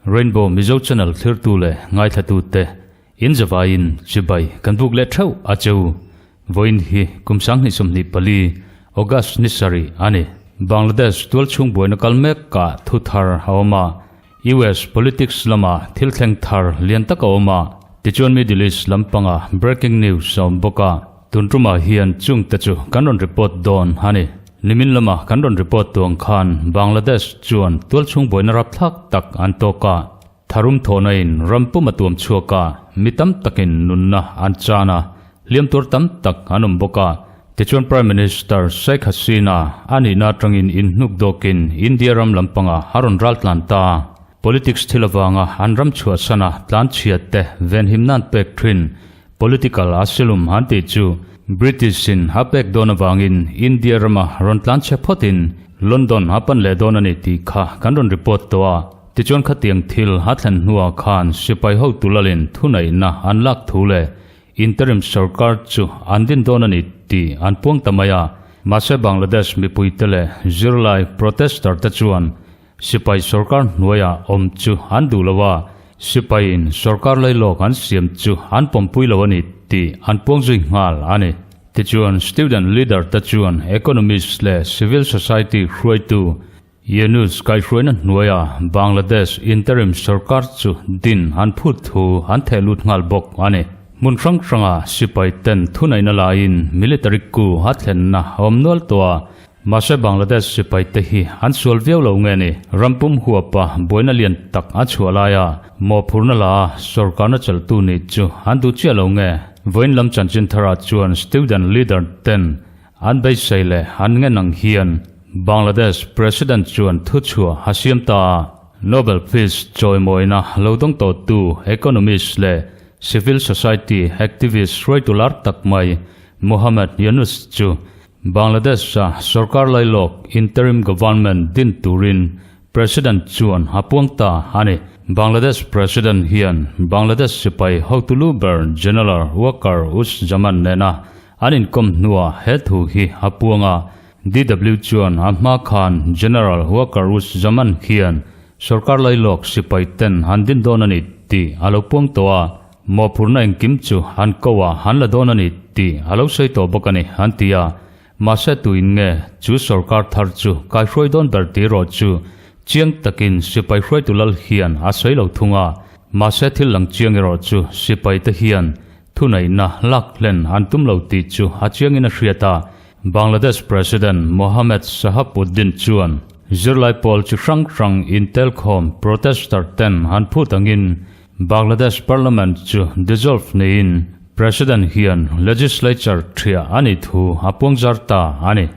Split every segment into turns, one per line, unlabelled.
Rainbow Mizo Channel thlirtu leh ngaithlatute in zavaiin chibai kan buk leh theuh a che u. Vawiin hi kum 2024 August ni sarih a ni. Bangladesh tualchhung buaina kal mek kah thu thar a awm a, US politics lama thil thleng thar lian tak a awm a, tichuan Middle East lampanga breaking news a awm bawk a, tun tumah hian chungte chu kan rawn report dawn a ni. Nimin lama kan rawn report tuang khan Bangladesh chuan tualchhung buaina rapthlak tak an tawk a, tharum thawhna in ram pum a tuam chhuak a, mi tam takin nunna an chan a, hliam tur tam tak an awm bawk a. Tichuan Prime Minister Sheikh Hasina a nihna atangin inhnuk dawkin India ram lampanga a rawn ral tlan ta. Politics thil avanga an ram chhuahsana tlanchhiat te venhim nan pek thin political asylum an tih chu British in a pek dawn avangin India rama rawn tlanchhe phawtin London a pan leh dawn a ni tih kha kan rawn report tawh a. Tichuan khatiang thil a thlen hnuah khan sipai hotu lalin thuneihna an lak thu leh Interim sorkar chu an din dawn a ni tih an puang ta mai a, mahse Bangladesh mipuite leh zirlai protester te chuan sipai sorkar hnuaiah awm chu an duh lo a, sipaiin sorkar lailawk an siam chu an pawmpui lo a ni tih an puang zui nghal a ni. Tichuan student leader te chuan economist leh civil society hruaitu Yunus kaihhruaina hnuaia Bangladesh interim sorkar chu din an phut thu an theh lut nghal bawk a ni. Hmun hrang hranga sipai ten thuneihna laiin military coup a thlenna a awm nual tawh a, mahse Bangladesh sipai te hi an sual viau lo nge ni? Ram pum huapa buaina lian tak a chhuah laia mawhphurhna la a sorkarna chelhtu nih chu an duh chiah lo nge? Vawiin lam chanchin tharah chuan student leader ten An beisei leh an ngen ang hian Bangladesh President chuan thuchhuah a siam ta a, Nobel Peace chawimawina lo dawng tawhtu economist leh civil society activist hruaitu lar tak mai Muhammad Yunus chu Bangladesh-a sorkar lailawk interim government din turin President chuan a puang ta a ni. Bangladesh President hian Bangladesh sipai hotu lu ber General Waqar Uz Zaman nena An inkawm hnuah he thu hi a puang a, DW chuan a hma khan General Waqar Uz Zaman hian sorkar lailawk sipai ten an din dawn a ni tih a lo puang tawh a, mawhphurhna engkim chu an ko a an la dawn a ni tih a lo sawi tawh bawk a ni an ti a. Mahse tuin nge chu sorkar thar chu kaihruai dawn ber tih erawh chu chiang takin sipai hruaitu lal hian a sawi lo thung a, mahse thil lang chiang erawh chu sipai te hian Thuneihna lak hlen an tum lo tih chu a chiangin a hriat a, Bangladesh President Mohammed Shahabuddin chuan zirlai pawl chi hrang hrang intelkhawm protester ten an phut angin Bangladesh Parliament chu dissolve niin President hian legislature thiah a nih thu a puangzar ta a ni.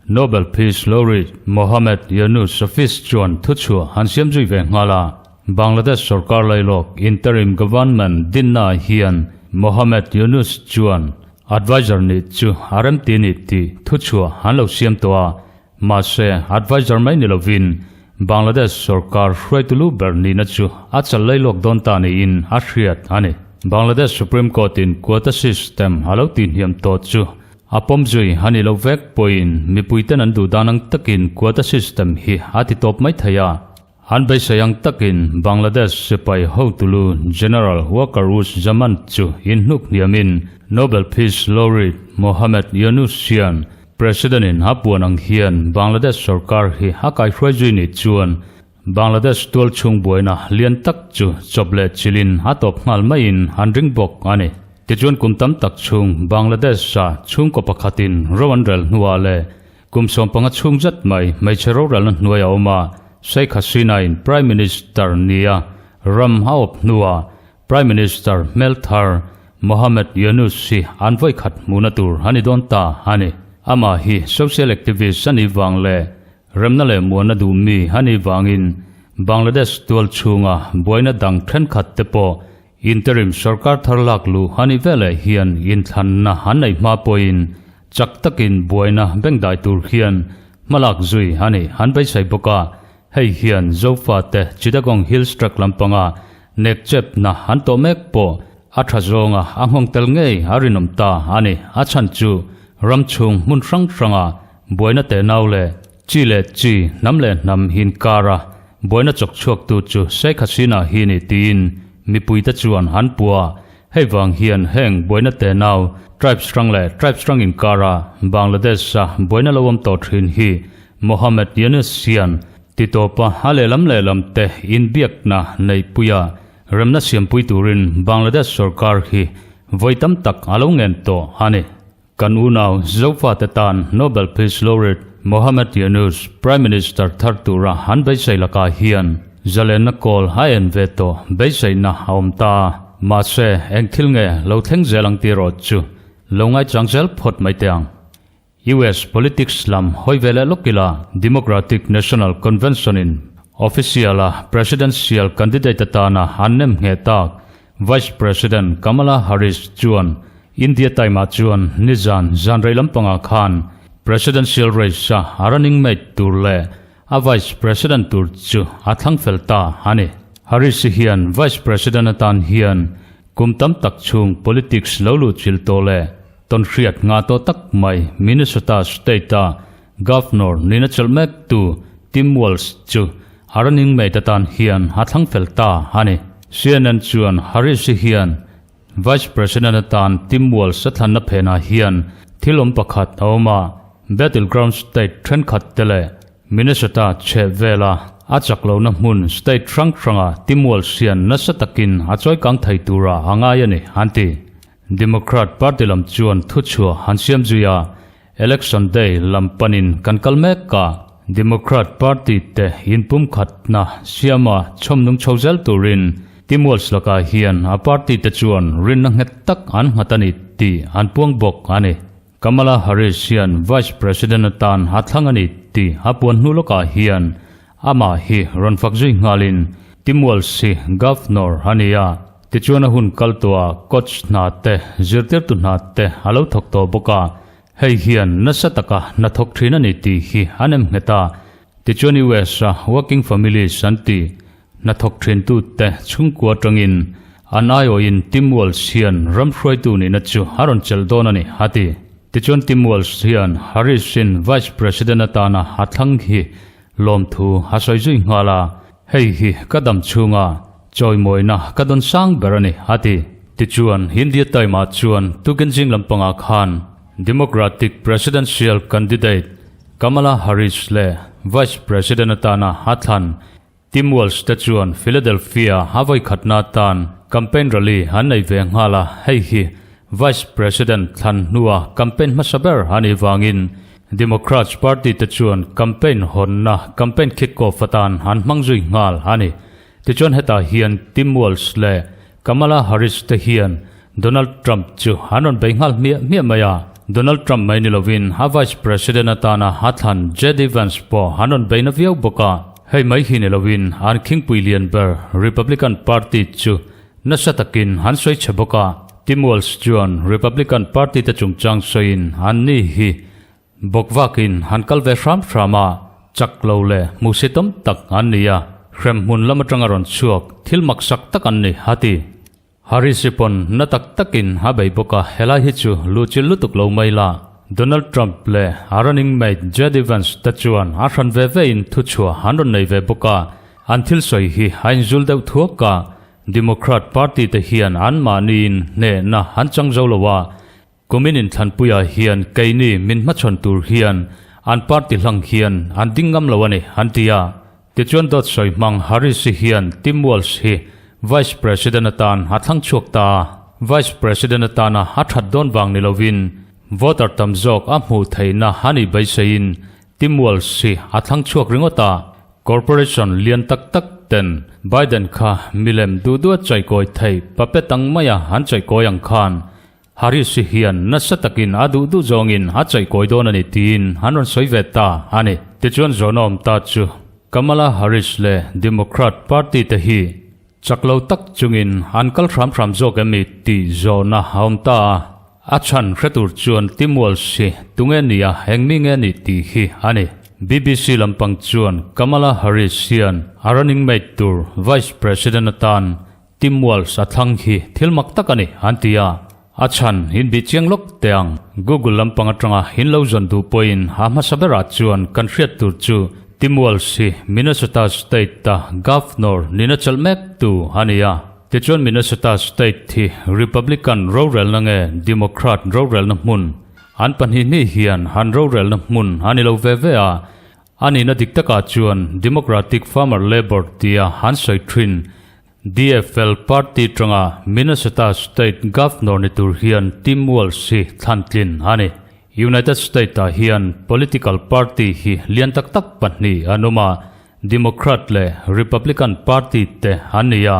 Nobel Peace Laureate Mohammed Yunus office chuan thuchhuah an siam zui ve nghal a, Bangladesh sorkar lailawk interim government dinnaah hian Mohammed Yunus chuan adviser nih chu a remti ni tih thuchhuah an lo siam tawh a, mahse adviser mai ni lovin Bangladesh sorkar hruaitu lu ber nihna chu a chal lailawk dawn ta niin a hriat a ni. Bangladesh Supreme Court-in quota system a lo tihhniam tawh chu A pawm zui a ni lo vek pawhin mipuiten an duh dan ang takin quota system hi a ti tawp mai thei a. An beisei ang takin Bangladesh sipai hotulu General Waqar Uz Zaman chu inhnuk hniamin Nobel Peace Laureate Mohammed Yunus hian President in a puan ang hian Bangladesh sorkar hi a kaihruai zui ni chuan Bangladesh tual chhung buaina lian tak chu chawp leh chilhin a tawp nghal maiin an ring bawk a ni. Tichuan kum tam tak chhung Bangladesh-a chhungkaw pakhatin ro an rel hnuah leh kum 15 chhung zet mai hmeichhe rorelna hnuai a awm a, Sheikh Hasina-in Prime Minister nia ram a awp hnuah Prime Minister hmelthar Mohammed Yunus hi an vawikhat hmuhna tur a ni dawn ta a ni. Amah hi social activist a nih vang leh Remna leh muanna duh mi a nih vangin Bangladesh tual chhunga buaina dang thenkhat te pawh interim sorkar thar lak luh a nih veleh hian inthlanna an neih hma pawhin chak takin buaina bengdai tur hian hmalak zui a nih an beisei bawk a, hei hian Zofate Chittagong Hills Tract lampanga nekchepna an tawh mek pawh. a tha zawnga a nghawng tel ngei a rinawm ta a ni. A chhan chu ram chhung hmun hrang hranga buaina tenau leh chi leh chi, hnam leh hnam hinkara buaina chawk chhuaktu chu Sheikh Hasina hi ni tiin mipuite chuan an pu a. Hei vang hian heng buaina tenau tribes hrang leh tribes hrang inkara Bangladesh-a buaina lo awm tawh thin hi Mohammed Yunus hian Ti tawpa a lehlam lehlam te inbiakna neihpuia remna siampui turin Bangladesh sorkar hi vawi tam tak a lo ngen tawh a ni. Kan unau Zofate tan Nobel Peace Laureate Mohammed Yunus Prime Minister thar tura an beisei lakah hian zalenna kawl a en ve tawh beiseina a awm ta. Mahse, eng thil nge lo thleng zel ang tih erawh chu lo ngaichang zel phawt mai teh ang. US politics lam hawi ve leh lawk ila Democratic National Convention in official a presidential candidate atana an nem ngheh tak Vice President Kamala Harris chuan India Time ah chuan nizan zan rei lampangah khan presidential race a a running mate tur leh a vice president tur chu a thlang fel ta a ni. Harris hian vice president atan hian kum tam tak chhung politics lo luh chilh tawh leh Tawnhriat nga tawh tak mai Minnesota State-a Governor nihna chelh mek tu Tim Walz chu a running mate atan hian a thlang fel ta a ni. CNN chuan Harris-i hian Vice President atan Tim Walz a thlanna phenah hian thil awm pakhat a awm a, battleground state thenkhat te leh Minnesota chheh vela a chak lohna hmun state hrang hranga Tim Walz hian nasa takin a chawikang thei tura a ngai a ni, an ti. Democrat party lam chuan thuchhuah an siam zui a, Election Day lam panin kan kal mek a, Democrat party te inpumkhatna siama chhawmnung chho zel turin Tim Walz lakah hian a party te chuan rinna nghet tak an nghat a ni tih an puang bawk a ni. Kamala Harris hian Vice President atan a thlang a ni tih a puan hnu lawkah hian amah hi rawn fak zui nghalin Tim Walz hi Governor a ni a, Tichuan a hun kal tawhah coach hna te, zirtirtu hna te a lo thawk tawh bawk a, hei hian nasa taka hna thawk thin a ni tih hi a nem nghet a. Tichuan US a working families an tih hna thawk thintu te chhungkua atangin an aiawhin Tim Walz hian ram hruaitu nihna chu a rawn chelh dawn a ni, a ti. Tichuan Tim Walz hian Harris-in Vice President atana a thlang hi Lawmthu a sawi zui nghal a, Hei hi ka dam chhunga chawimawina ka dawn sang ber a ni, a ti. Tichuan, India Time-ah chuan tukin zing lampangah khan Democratic presidential candidate Kamala Harris leh Vice President atana a thlan Tim Walz te chuan Philadelphia a vawikhatna atan campaign rally an nei ve nghal a, hei hi Vice President thlan hnua campaign hmasa ber a nih vangin Democrats party te chuan campaign hawnna, campaign kick-off atan an hmang zui nghal a ni. Tichuan hetah hian Tim Walz leh Kamala Harris te hian Donald Trump chu an rawn bei nghal hmiah hmiah mai a. Donald Trump mai ni lovin a Vice President atana a thlan JD Vance pawh an rawn bei na viau bawk a. Hei mai hi ni lovin an khingpui lian ber Republican Party chu nasa takin an sawi chhe bawk a. Tim Walz chuan Republican Party te chungchang sawiin an ni hi bawk vakin an kal ve hram hram a, chak lo leh hmuhsitawm tak an ni a, hremhmun lam atanga rawn chhuak thil maksak tak an ni, a ti. Harris hi pawn na tak takin a bei bawk a, helai hi chu luhchilh lutuk lo mai la. Donald Trump leh a running mate JD Vance te chuan a hran ve vein thuchhuah an rawn nei ve bawk a, an thil sawi hi a inzul deuh thuak a, Democrat party te hian anmahniin hnehna an chang zo lo a, kumin inthlanpuiah hian keini min hmachhawn tur hian an party hlang hian an ding ngam lo a ni, an ti a. Tichuan dawt sawi hmang Harris-i hian Tim Walz hi Vice President atan a thlang chhuak ta a, Vice President atana a that dawn vang ni lovin voter tam zawk a hmuh theihna a nih beiseiin Tim Walz hi a thlang chhuak ringawt a. Corporation lian tak tak ten Biden kha milem duh duh a chaikawi thei puppet ang maia an chaikawi ang khan Harris hi hian nasa takin a duh duh zawngin a chaikawi dawn a ni tiin an rawn sawi ve ta a ni. Tichuan zawhna awm ta chu Kamala Harris leh Democrat party te hi chak lo tak chungin an kal hram hram zawk em ni tih zawhna a awm ta a. A chhan hre tur chuan Tim Walz hi tunge nia eng mi nge nih tih hi a ni. BBC lampang chuan Kamala Harris hian a running mate tur Vice President atan. Tim Walz a thlang hi thil mak tak a ni, an ti a. A chhan in bih chiang lawk teh ang. Google lampang atanga in lo zawn duh pawhin a hmasa berah chuan kan hriat tur chu Tim Walz hi Minnesota State-a Governor nina chelh mek tu a ni a. Tichuan Minnesota State hi Republican rorelna nge Democrat rorelna hmun? An pahnihnih hian an rorelna hmun a ni lo ve ve a. A nihna dik takah chuan Democratic Farmer Labor tia an sawi thin DFL party tanga Minnesota State Governor ni tur hian Tim Walz hi thlantlin a ni. United State-ah hian political party hi lian tak tak pahnih an awm a, Democrat leh Republican party te an ni a.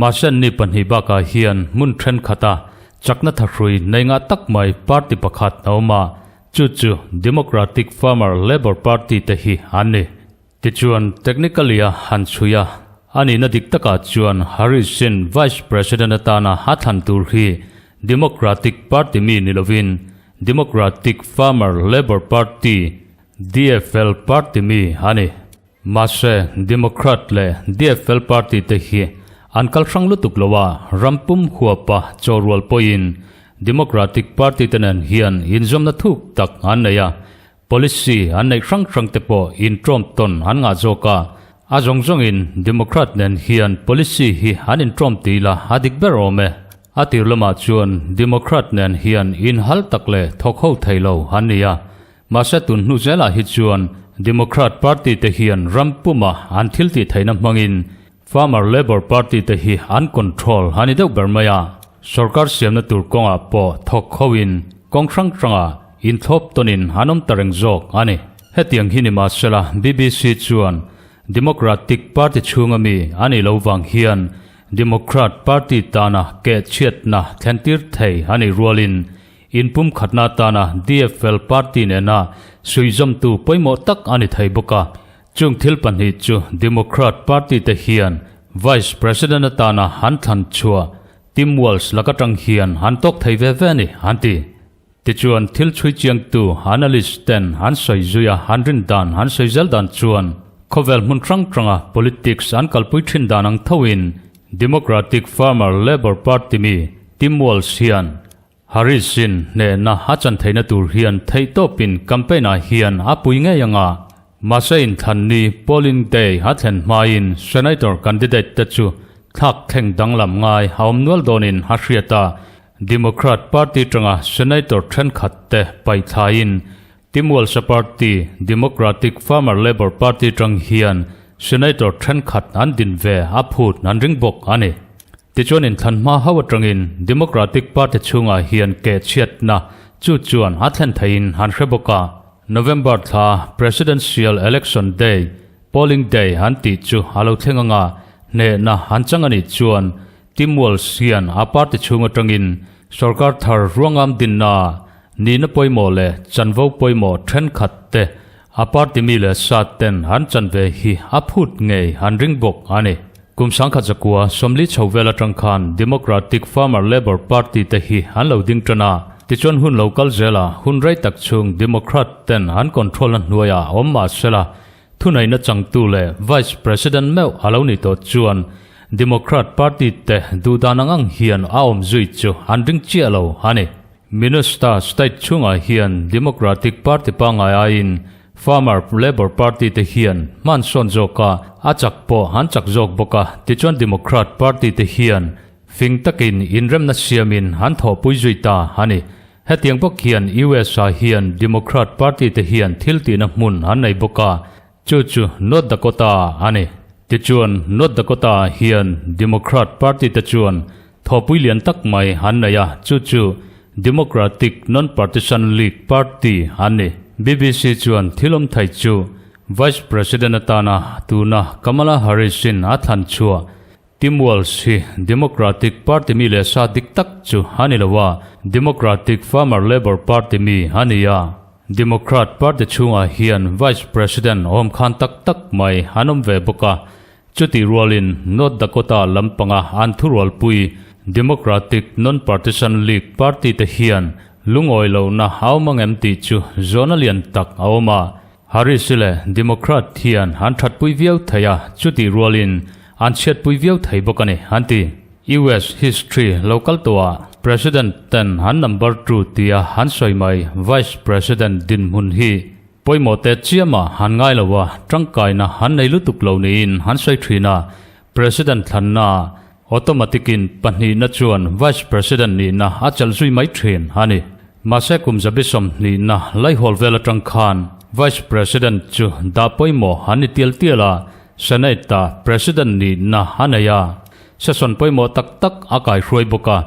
Mahse ni pahnih bakah hian hmun thenkhat a chakna thahrui nei ngah tak mai party pakhat a awm a, chu chu Democratic Farmer Labor Party te hi an ni. Tichuan, technically a han chhui a, a nihna dik takah chuan Harris-in Vice President atana a thlan tur hi Democratic Party mi ni lovin Democratic Farmer Labor Party, DFL, Party mi a ni. Mahse, Democrat leh DFL Party te hi an kal hrang lutuk lo a, ram pum huapa chaw rual pawhin Democratic Party te nen hian inzawmna thuk tak an nei a, Policy an neih hrang hrang te pawh inṭawm tawn an ngah zawk a, a zawng zawngin Democrat nen hian policy hi an inṭawm tih la a dik ber awm e. A tir lamah chuan Democrat nen hian inhal tak leh thawk ho thei lo an ni a, mahse tun hnu zelah hi chuan Democrat party te hian ram puma an thil tih theihna hmangin Farmer Labour Party te hi an control a ni deuh ber mai a, sorkar siamna tur kawngah pawh thawk khoin kawng hrang hrangah inthlawp tawnin an awm ta reng zawk a ni. Hetiang hi ni mahsela BBC chuan Democratic Party chhunga mi a nih loh vang hian Democrat Party tana kehchhiatna thlentir thei a nih rualin inpumkhatna atana DFL Party nena suihzawmtu pawimawh tak a ni thei bawk a. Chung thil pahnih chu Democrat Party te hian Vice President atana an thlan chhuah Tim Walz lak atang hian an tawk thei ve ve a ni, an ti. Tichuan thil chhui chiangtu analyst ten an sawi zui a, an rin dan an sawi zel dan chuan khawvel hmun hrang hranga politics an kalpui thin dan ang thoin Democratic Farmer Labor Party mi Tim Walz hian Harris-in hnehna a chan theihna tur hian theihtawpin campaign-ah hian a pui ngei ang a, mahse inthlanni polling day a thlen hmain senator candidate te chu thlak thleng danglam ngai a awm nual dawnin a hriat a, Democrat party tanga senator thenkhat te paihthlaiin Tim Walz-a party Democratic Farmer Labor Party tang hian senator thenkhat an din ve a phut an ring bawk a ni. Tichuan inthlan hma ho atangin Democratic Party chhungah hian keh chhiatna chu chuan a thlen theihin an hre bawk a. November thla Presidential Election Day, Polling Day an tih chu a lo thleng anga hnehna an chang a nih chuan Tim Walz hian a party chhung atangin sorkar thar ruangam dinna nihna pawimawh leh chanvo pawimawh thenkhat te a party mi leh sa ten an chan ve hi a phut ngei an ring bawk a ni. Kum sangkhat zakua sawmli chho vel atang khan Democratic Farmer Labor Party te hi an lo ding tan a, tichuan hun lo kal zela hun rei tak chhung Democrat ten an control na hnuaiah awm mah sela thuneihna changtu leh Vice President meuh a lo nih tawh chuan Democrat Party te duhdan ang ang hian a awm zui chu an ring chiah lo a ni. Minnesota state chhungah hian Democratic Party pangngai aiin Farmer Labor Party te hian hman sawn zawk a, a chak pawh an chak zawk bawk a, tichuan Democrat Party te hian fing takin inremna siamin an thawhpui zui ta a ni. Hetiang bawk hian US ah hian Democrat Party te hian thil tihna hmun an nei bawk a, chu chu North Dakota a ni. Tichuan North Dakota ah hian Democrat Party te chuan thawhpui lian tak mai an nei a, chu chu Democratic Non-Partisan League Party an ni. BBC chuan thil awm thei chu Vice President atana tuna Kamala Harris-in a thlan chhuah Tim Walz hi Democratic Party mi leh sa dik tak chu a ni lo a, Democratic Farmer Labor Party mi a ni a. Democrat Party chhungah hian Vice President awm khan tak tak mai an awm ve bawk a, chutih rualin North Dakota lampanga an thurualpui Democratic Non-Partisan League Party te hian lungawi lohna a awm ang em tih chu zawhna lian tak a awm a. Harris leh Democrat hian an thatpui viau thei a, chutih rualin an chhiatpui viau thei bawk a ni, an ti. US history lo kal tawhah President ten an number two tia an sawi mai Vice President dinhmun hi pawimawh teh chiama han ngai lo a, tangkaina han nei lutuk lo niin an sawi thin a. President thlanna automatic-in pahnihna chuan Vice President nihna a chelh zui mai thin a ni. Mahse kum zabi sawmhnihna laihawl vel atang khan Vice President chu dah pawimawh an ni tial tial a, Senate-a President nihna a nei a, session pawimawh tak tak a kaihruai bawk a,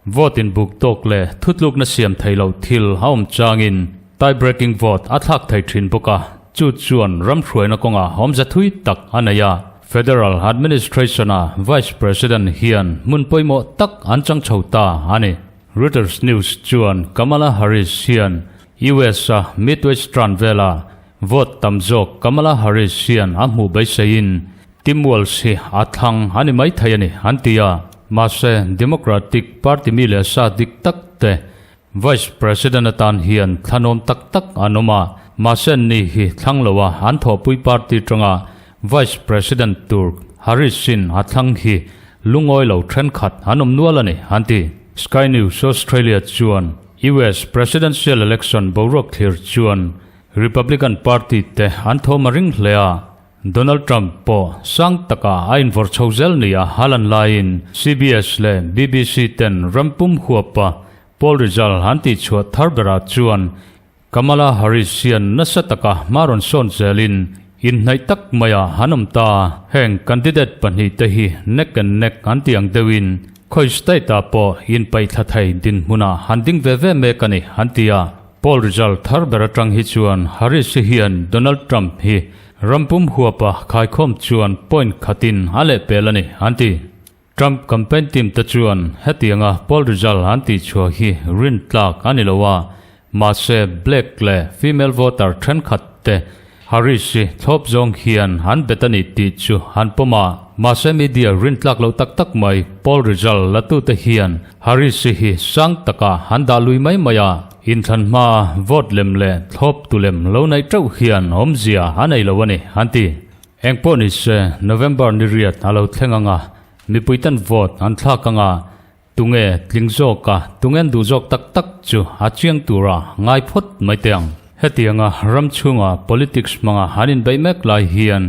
vote inbuk tawk leh thutlukna siam thei loh thil a awm changin tie-breaking vote a thlak thei thin bawk a, chu chuan ram hruaina kawngah awmze thui tak a nei a. Federal Administration-a Vice President hian hmun pawimawh tak an chang chho ta a ni. Reuters News chuan Kamala Harris hian US-a Midwestern vela vote tam zawk Kamala Harris hian a hmuh beiseiin Tim Walz hi a thlang a ni maithei a ni an ti a. Mahse, Democratic Party mi leh sa dik tak te Vice President atan hian thlanawm tak tak an awm a, mahse ni hi thlang lo a an thawhpui party tanga Vice President tur Harris-in a thlang hi lungawi lo thenkhat an awm nual a ni, an ti. Sky News Australia chuan US Presidential Election boruak thlir chuan Republican Party te an thawm a ring hle a, Donald Trump pawh sang taka a invawrh chho zel nia a lan laiin CBS leh BBC ten ram pum huapa poll result an tihchhuah thar berah chuan Kamala Harris hian nasa taka hma rawn sawn zelin inhnaih tak maiah an awm ta. Heng candidate pahnihte hi neck and neck an tih ang deuhin khawi state ah pawh inpaihthla thei dinhmunah an ding ve ve mek a ni an ti a. Poll result thar ber atang hi chuan Harris-i hian Donald Trump hi Rampum huapa khaikhawm chuan point khatin a lehpel a ni, an ti. Trump campaign team te chuan hetianga poll result an tihchhuah hi rintlak a ni lo a, mahse black leh female voter thenkhat te Harris-i thlawp zawng hian an bet a ni tih chu an pawm a. Mahse media rintlak lo tak tak mai poll result latute hian Harris-i hi sang takah an dah lui mai mai a. Inthlan hmaa vote lem leh thlawp tu lem lo naih teuh hian awmzia a nei lo a ni, an ti. Eng pawh ni se, November ni riat a lo thleng ang a, mipuiten vote an thlak ang a, tunge tling zawk a, tungen duh zawk tak tak chu a chiang tura ngai phawt mai teh ang. Hetianga ram chhunga politics hmanga an inbeih mek lai hian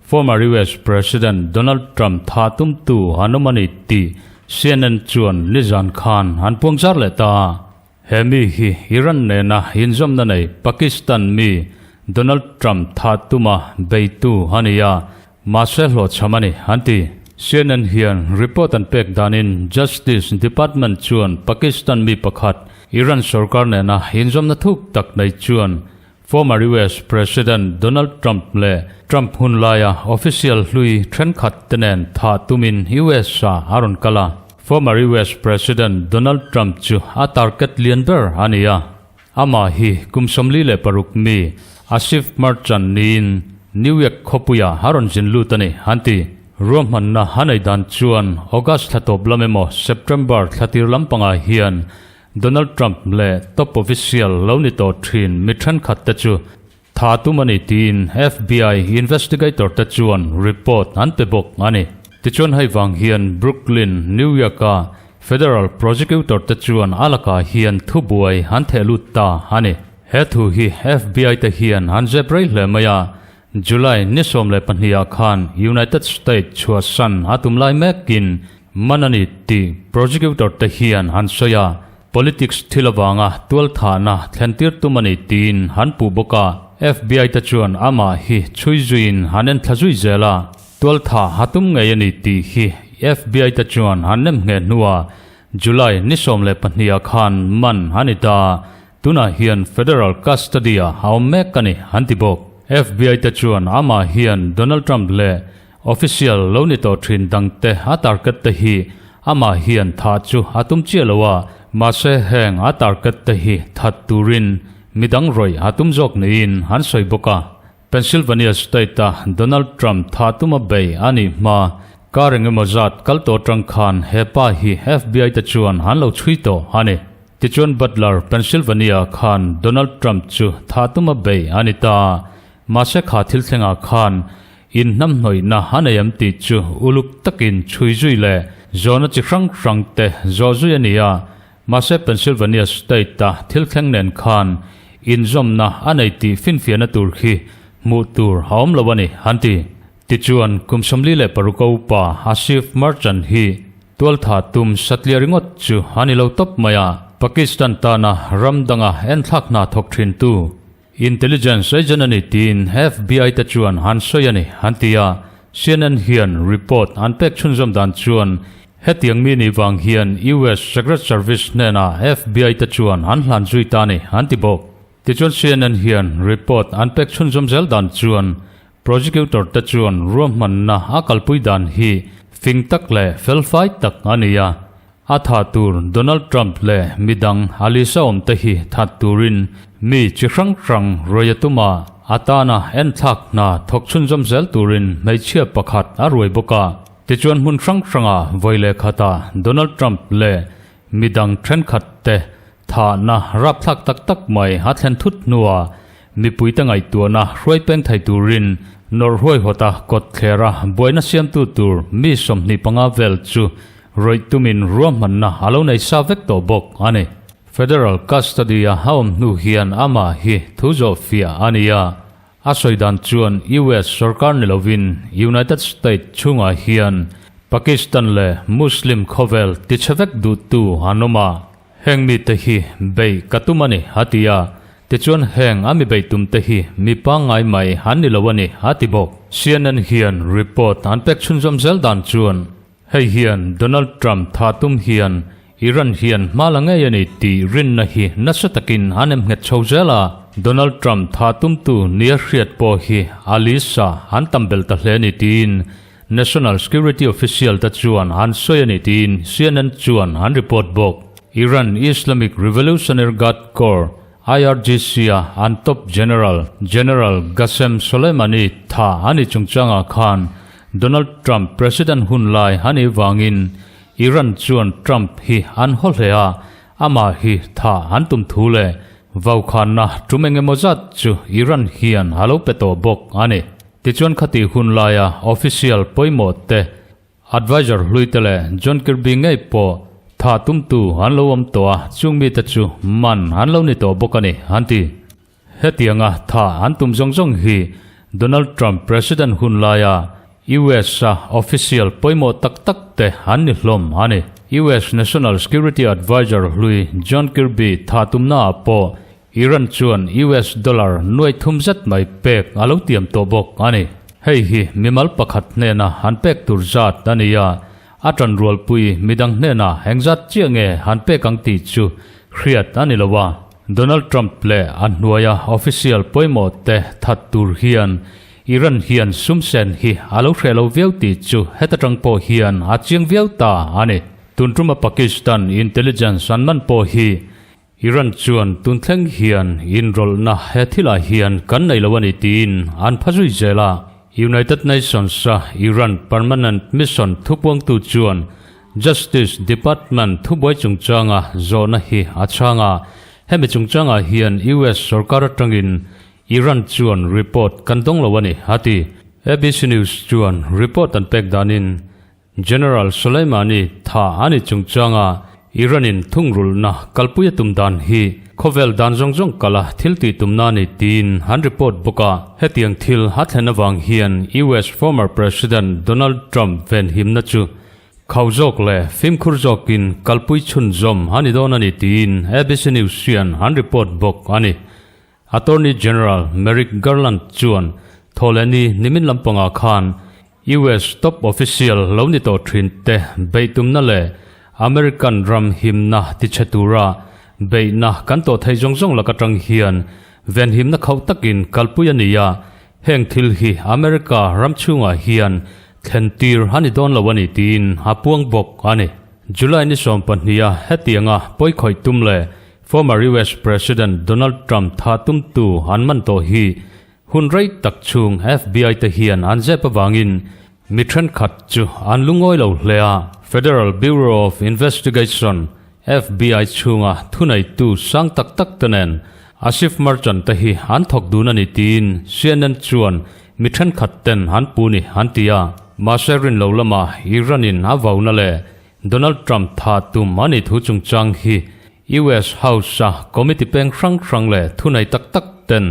Former US President Donald Trump tha tumtu an awm a ni tih CNN chuan nizan khan an puangzar leh ta a. He mi hi Iran nena inzawmna nei Pakistan mi Donald Trump tha tuma beitu a ni a, mahse hlawhchham a ni an ti. CNN hian report an pek danin Justice Department chuan Pakistan mi pakhat Iran sorkar nena inzawmna thuk tak nei chuan Former US President Donald Trump leh Trump hun laia official hlui thenkhat te nen thah tumin US ah a rawn kal a. Former US President Donald Trump chu a target lian ber a ni a. Amah hi kum 46 mi Asif Merchant niin New York khawpuiah a rawn zin lut a ni, an ti. Ruahmanna a nei dan chuan August thla tawp lam emaw September thla tir lampangah hian Donald Trump leh top official lo ni tawh thin mi thenkhat te chu tha tum a ni tiin FBI investigator te chuan report an pe bawk a ni. Tichuan hei vang hian Brooklyn, New York-a federal prosecutor te chuan a lakah hian thubuai an theh lut ta a ni. He thu hi FBI te hian an zep rei hle mai a, July ni 12 ah khan United States chhuahsan a tum lai mekin Man a ni tih prosecutor te hian an sawi a, politics thil avanga tualthahna thlentir tum a ni tiin an puh bawk a. FBI te chuan amah hi chhui zuiin an en thla zui zel a, tualthah a tum ngei a ni tih hi FBI te chuan an nem ngheh hnuah July ni 12 ah khan man a ni ta. Tunah hian federal custody ah a awm mek a ni an ti bawk. FBI te chuan amah hian Donald Trump leh Official lo ni tawh thin dangte a target te hi amah hian thah chu a tum chiah lo a, mahse heng a target te hi that turin midang rawih a tum zawk niin an sawi bawk a. Pennsylvania state-a Donald Trump thah tuma bei a nih hma kar engemaw zat kal tawh atang khan he pa hi FBI te chuan an lo chhui tawh a ni. Tichuan Butler, Pennsylvania khan Donald Trump chu thah tuma bei a ni ta. Mahse kha thil thlengah khan In hnamhnawihna a nei am tih chu uluk takin chhui zui leh Zawhna chi hrang hrang te zawh zui a ni a, mahse Pennsylvania state-a thil thleng nen khan inzawmna a nei tih finfiahna tur khi hmuh tur a awm lo a ni, an ti. Tichuan, kum 46 a upa Asif Merchant hi tualtha tum satliah ringawt chu a ni lo tawp mai a, Pakistan tana ram danga enthlak hna thawk thintu Intelligence agent a ni tiin FBI te chuan an sawi a ni, an ti a. CNN hian report an pek chhunzawm dan chuan hetiang mi nih vang hian US Secret Service hnenah FBI te chuan an hlan zui ta a ni, an ti bawk. Tichuan CNN hian report an pek chhunzawm zel dan chuan prosecutor te chuan ruahmanna a kalpui dan hi fing tak leh felfai tak a ni a. A tha tur Donald Trump leh midang Alisa awm te hi that turin mi chi hrang hrang ruai a tum a, a tana enthlak hna thawk chhunzawm zel turin hmeichhia pakhat a ruai bawk a. Tichuan hmun hrang hranga vawi leh khatah Donald Trump leh midang thenkhat te thahna rapthlak tak tak mai a thlen thut hnuah mipuite ngaihtuahna hruai peng thei turin nawrh huaihawta kawt thlera buaina siamtu tur mi 25 vel chu Rawih tumin ruahmanna a lo nei sa vek tawh bawk a ni. Federal custody a a awm hnu hian amah hi thu zawh fiah a ni a. A sawi dan chuan US sorkar ni lovin United States chhungah hian Pakistan leh Muslim khawvel tichhe vek duhtu an awm a. Heng mite hi beih ka tum a ni, a ti a. Tichuan heng a mi beih tumte hi mi pangngai mai an ni lo a ni, a ti bawk. CNN hian report an pek chhunzawm zel dan chuan Hei hian Donald Trump tha tum hian Iran hian hma la ngei a ni tih rinna hi nasa takin an em nghet chho zel a. Donald Trump tha tumtu nia hriat pawh hi Alisa an tam belh ta hle a ni tiin National Security official te chuan an sawi a ni tiin CNN chuan an report bawk. Iran Islamic Revolutionary Guard Corps, IRGC, a an top general, General Qasem Soleimani tha a ni chungchangah khan Donald Trump President hun lai a nih vangin Iran chuan Trump hi an haw hle a, amah hi tha an tum thu leh vaukhanna tum eng emaw zat chu Iran hian a lo pe tawh bawk a ni. Tichuan khati hun laia official pawimawh te, advisor hlui te leh John Kirby ngei pawh tha tumtu an lo awm tawh a, chung mite chu man an lo ni tawh bawk a ni, an ti. Hetianga tha an tum zawng zawng hi Donald Trump President hun laia US a official pawimawh tak tak te an ni hlawm a ni. US National Security Advisor hlui John Kirby tha tumna ah pawh Iran chuan US dollar nuai thum zet mai pek a lo tiam tawh bawk a ni. Hei hi mimal pakhat hnena an pek tur zat a ni a, a tanrualpui midang hnenah engzat chiah nge an pek ang tih chu hriat a ni lo a. Donald Trump leh a hnuaia official pawimawh te that tur hian Iran hian sum sen hi a lo hreh lo viau tih chu heta tang pawh hian a chiang viau ta a ni. Tun tuma Pakistan intelligence an man pawh hi Iran chuan tun thleng hian inrawlhna he thilah hian kan nei lo a ni tiin an pha zui zel a. United Nations-a Iran Permanent Mission thupuangtu chuan Justice Department thubuai chungchanga zawhna hi a chhang a, hemi chungchangah hian US sorkar atangin Iran chuan report kan dawng lo a ni, a ti. ABC News chuan report an pek danin General Soleimani tha a ni chungchanga Iran-in thungrulhna kalpui a tum dan hi khawvel dan zawng zawng kala thil tih tumna a ni tiin an report bawk a. Hetiang thil a thlen avang hian US former President Donald Trump venhimna chu Khau zawk leh fimkhur zawkin kalpui chhunzawm a ni dawn a ni tiin ABC News hian an report bawk a ni. Attorney General Merrick Garland chuan Thawhlehni nimin lampangah khan US top official lo ni tawh thin te beihtumna leh American ram himna tichhe tura beihna kan tawh theih zawng zawng lak atang hian venhimna khauh takin kalpui a ni a, Heng thil hi America ram chhungah hian thlen tir a ni dawn lo a ni tiin a puang bawk a ni. July ni 12 a hetianga pawikhawih tum leh former US President Donald Trump tha tumtu an man tawh hi hun rei tak chhung FBI te hian an zep avangin mi thenkhat chu an lungawi lo hle a. Federal Bureau of Investigation, FBI, chhunga thuneitu sang tak tak te nen Asif Merchant te hi an thawk dun a ni tiin CNN chuan mi thenkhat ten an pu ni an ti a. Mahse rin lo lama Iran in a vauna leh. Donald Trump tha tum a nih thu chungchang hi US House-a committee peng hrang hrang leh thunei tak tak ten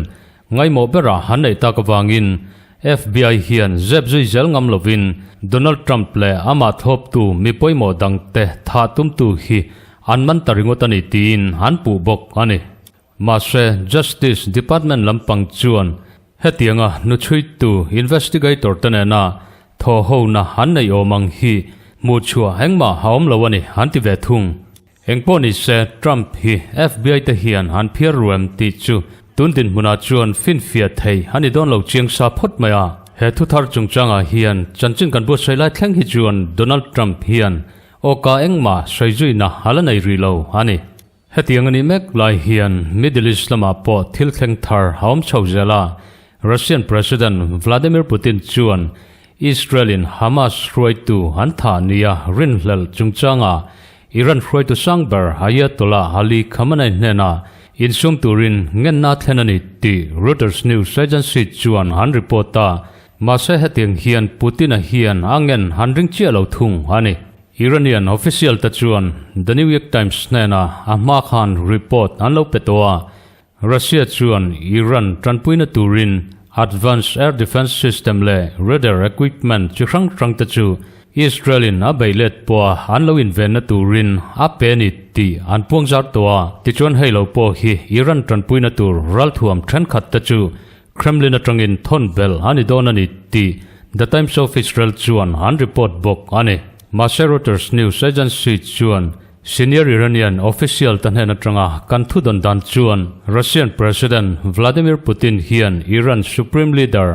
ngaihmawh berah han neih tak avangin FBI hian zep zui zel ngam lovin Donald Trump leh amah thlawptu mi pawimawh dangte thah tumtu hi an man ta ringawt a ni tiin an puh bawk a ni. Mahse, Justice Department lampang chuan hetianga hnuchhuitu investigator te nena thawhhona an neih awm ang hi hmuhchhuah engmah a awm lo a ni an ti ve thung. Engpawh ni se, Trump hi FBI te hian an phiar ruem tih chu tun dinhmunah chuan finfiah thei a ni dawn lo chiang sa phawt mai a. He thuthar chungchangah hian chanchin kan buatsaih lai thleng hi chuan Donald Trump hian awka engmah sawi zuina a la nei rih lo a ni. Hetiang a nih mek lai hian Middle East lamah pawh thil thleng thar a awm chho zel a, Russian President Vladimir Putin chuan Israel-in Hamas hruaitu an thah nia rinhlelh chungchanga Iran hruaitu sang ber Ayatollah Ali Khamenei hnenah insum turin ngenna thlen a ni tih Reuters news agency chuan an report a, mahse hetiang hian Putin-a hian a ngen an ring chiah lo thung a ni. Iranian official te chuan The New York Times hnenah a hma khan report an lo pe tawh a, Russia chuan Iran tanpuina turin advanced air defence system leh radar equipment chi hrang hrang te chu Israel-in a beih let pawha an lo invenna turin a pe a ni tih an puang zar tawh a. Tichuan hei lo pawh hi Iran tanpuina tur ralthuam thenkhat te chu Kremlin atangin thawn belh a ni dawn a ni tih The Times of Israel chuan an report bawk a ni. Mahse Reuters news agency chuan senior Iranian official te hnen atanga kan thudawn dan chuan Russian President Vladimir Putin hian Iran Supreme Leader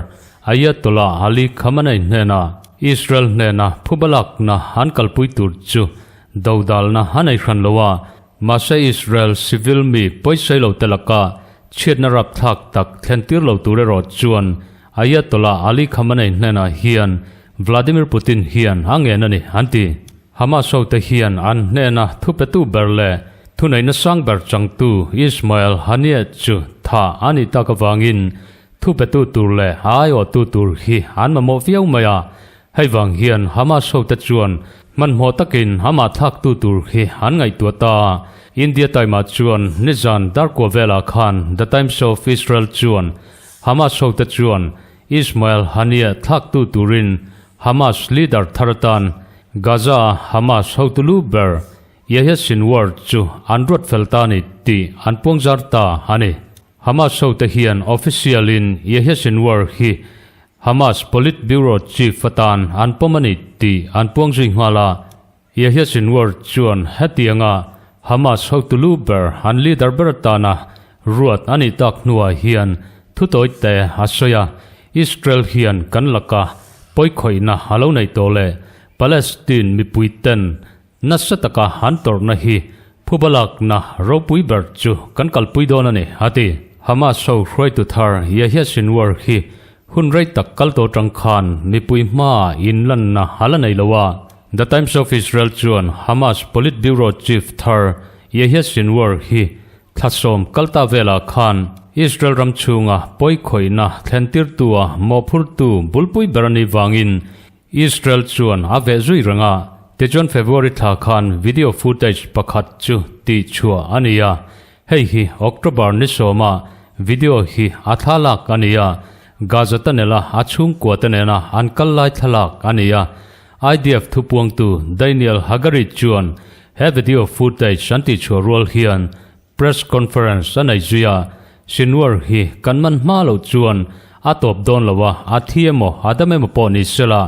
Ayatollah Ali Khamenei hnena Israel hnena phubalakna an kalpui tur chu dodalna a nei hran lo a, mahse Israel civil mi pawisai lo te laka Chhiatna rapthlak tak thlentir lo tur erawh chuan Ayatollah Ali Khamenei hnenah hian Vladimir Putin hian a ngen a ni, an ti. Hamas hote hian an hnena thupetu ber leh thuneihna sang ber changtu Ismail Haniyeh chu thah a nih tak avangin thupetu tur leh a aiawhtu tur hi an mamawh viau mai a. Hei vang hian Hamas hote chuan hmanhmawh takin amah thlaktu tur hi an ngaihtuah ta a. India Time-ah chuan nizan darkua velah khan The Times of Israel chuan Hamas hote chuan Ismail Haniyeh thlaktu turin Hamas leader thar atan Gaza-a Hamas hotu lu ber Yahya Sinwar chu an ruat fel ta a ni tih an puangzar ta a ni. Hamas hote hian official-in Yahya Sinwar hi Hamas Politburo chief atan an pawm a ni tih an puang zui nghal a, Yahya Sinwar chuan hetianga Hamas hotu lu ber an leader ber atana ruat a nih tak hnuah hian thutawi te a sawi a, Israel hian kan laka pawikhawihna a lo neih tawh leh Palestine mipui ten Nasa taka han tawrhna hi phubalakna ropui ber chu kan kalpui dawn a ni, a ti. Hamas ho hruaitu thar Yahya Sinwar hi hun rei tak kal tawh tang khan mipui hmaah inlanna a la nei lo a. The Times of Israel chuan Hamas Politburo chief thar Yahya Sinwar hi thlasawm kalta velah khan Israel ram chhunga pawikhawihna thlentirtua mawhphurtu bulpui ber a nih vangin Israel chuan a veh zui reng a, tichuan February thla khan video footage pakhat chu tihchhuah a ni a, hei hi October ni sawma video hi a thlalak a ni a, Gaza tunnel-a a chhungkua te nena an kal lai thlalak a ni a. IDF thupuangtu Daniel Hagari chuan he video footage an tihchhuah rual hian Press conference a nei zui a, Sinwar hi kan man hma loh chuan a tawp dawn lo a, a thi emaw a dam emaw pawh ni sela,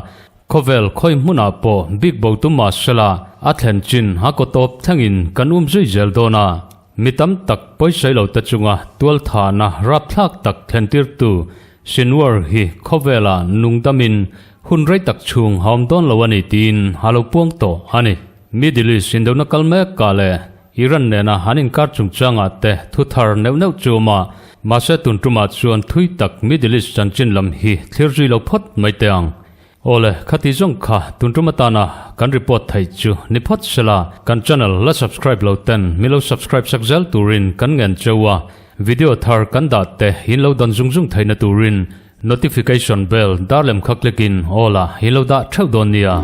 khawvel khawi hmunah pawh bik bo tum mah sela, a thlen chin a kaw tawp thlengin kan um zui zel dawn a. Mi tam tak pawisawi lo te chunga tualthahna rapthlak tak thlentirtu Sinwar hi khawvelah nungdamin hun rei tak chhung a awm dawn lo a ni tiin a lo puang tawh a ni. Middle East indona kal mek ah leh Iran nena an inkar chungchangah te thu thar neuh neuh chu awm a, mahse tun tumah chuan thui tak Middle East chanchin lam hi thlir zui lo phawt mai teh ang. Awle, khati zawng kha tun tum atana kan report theih chu ni phawt sela, kan channel la subscribe lo ten mi lo subscribe sak zel turin kan ngen cheu a, video thar kan dah te in lo dawn zung zung theihna turin notification bell dar lem kha click in all ah in lo dah theuh dawn nia.